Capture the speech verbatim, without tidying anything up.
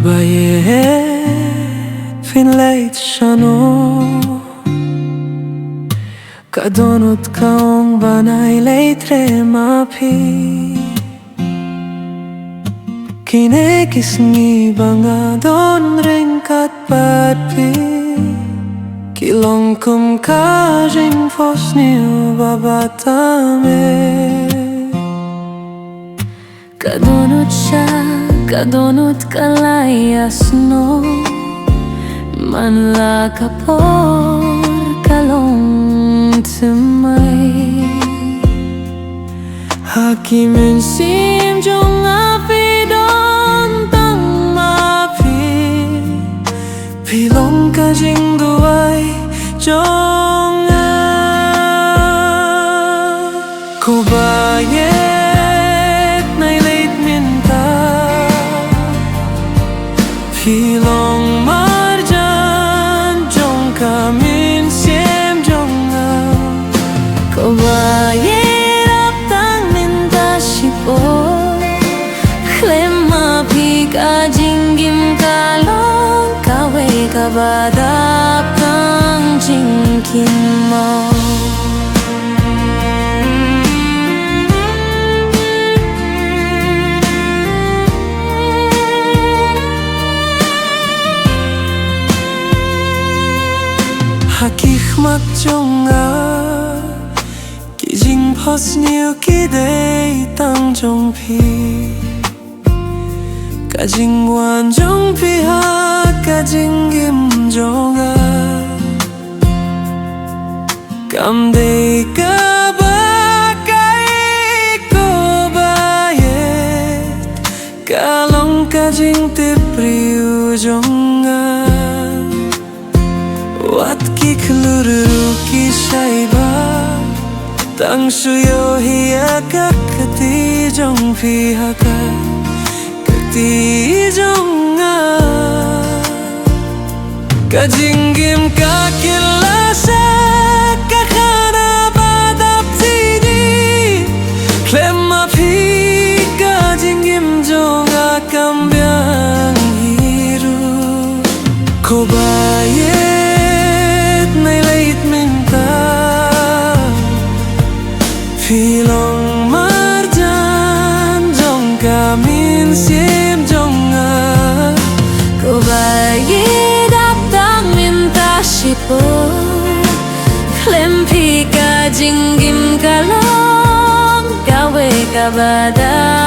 Ba ïeit phin leit shano? Ka dohnud ka ong ba nai leit re ma phi. Kine ki sngi ba nga don ryngkat bad phi ki long kum ka jingphohsniew ba batam eh. Ka dohnud sha, ka dohnud ka la ïasnoh, man la ka por ka long thymmai. Ha ki mynsiem jong nga phi don tang ma phi. Phi long ka jingduwai jong nga. Ko ba ïeit, nai leit mynta. Phi long marjan jong ka mynsiem jong nga. Ko ba ïeit, ap tang mynta shipor. Khlem ma phi ka jingim ka long kawei kaba dap tang jingkynmaw. Ha ki khmat jong nga ki jingphohsniew ki dei tang jong phi. Ka jingwan jong phi ha ka jingim jong nga kam dei kaba kai. Ko ba ïeit, ka long ka jingtip briew jong nga. Wat ki khlur ruh ki shai ba tang shu ïohi ïa ka kti jong phi ha ka kti jong nga. Ka jingim ka kylla sha ka khana ba dap jylliew. Khlem ma phi ka jingim jong nga kam biang hi ruh. Ko ba ïeit, nai leit mynta. Phi long marjan jong ka mynsiem jong nga. Ko ba ïeit, ap tang mynta shipor. Khlem phi ka jingim ka long kawei kaba dap